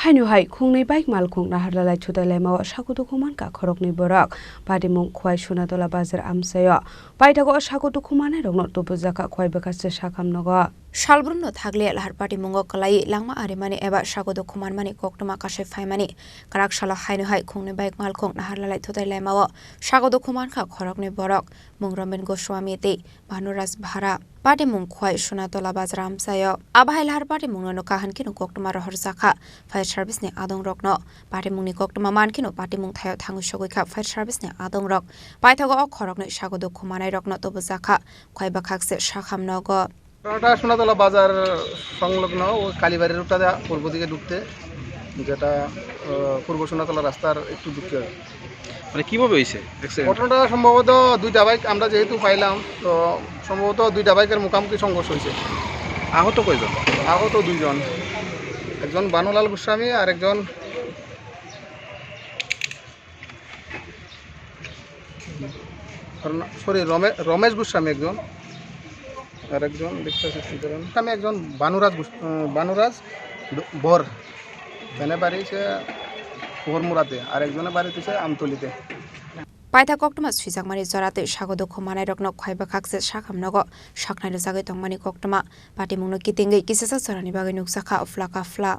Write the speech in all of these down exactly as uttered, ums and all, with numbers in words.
Haino hai khungnwi bike malkhung naharlalai thutai laimao sago dukhu mankha khoroknwi borok. Patimung Khwai Sunatola bazar amchaio. Paithago o sago dukhu manai rokno tubujakha khwai bwkha se sakham nogo. Salbrumno thakle lahar patimungo kwlaiwi langma arimani eba sago dukhu manmani koktwma kasai phaimani. Kwrak salo haino hai khungnwi bike malkhung naharlalai thutai laimao sago dukhu mankha khoroknwi borok, mung Romen Goswami tei Bhanuraj Bhara. Patimung Khwai Sunatola bazar amchaio. Abo hai lahar patimungno no kaham kheno koktwma rohorjakha fire service ni adongrokno. Patimungni koktwma mankheno patimung thaio thangwi sogwi kha fire service ni adongrok. Paithago o khoroknwi sago dukhu manairokno tubujakha khwai bwkhak se sakham nogo. ঘটনাটা সোনাতলা বাজার সংলগ্ন, ও কালীবাড়ি রোডটা দেয়া পূর্ব দিকে ঢুকতে, যেটা, আহ, পূর্ব সোনাতলা রাস্তার একটু ঢুকতে হবে। মানে কিভাবে হয়েছে অ্যাক্সিডেন্ট? ঘটনাটা সম্ভবত দুইটা বাইক আমরা যেহেতু পাইলাম, তো সম্ভবত দুইটা বাইকের মুখোমুখি সংঘর্ষ হয়েছে। আহত কয়জন? আহত দুইজন, একজন ভানুলাল গোস্বামী আর একজন, সরি, রমে-, রমেশ গোস্বামী একজন, আর একজন দেখতে পাচ্ছি কি করেন। আমি একজন ভানুরাজ গোস-, আহ, ভানুরাজ দ-, বর, এনে বাড়ি হচ্ছে পুকুরমুড়াতে, আর একজনের বাড়ি হচ্ছে আমতলিতে। Paithak koktwma swijakmani jora tei sago dukhu manairokno khwai bwkhak se sakham nogo saknai rwjagwi tongmani koktwma. Patimungno kitingwi kisasa jorani bagwi nukjakha phla ka phla.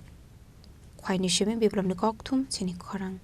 Khwaini simi Biplopni kokthum chini khorang.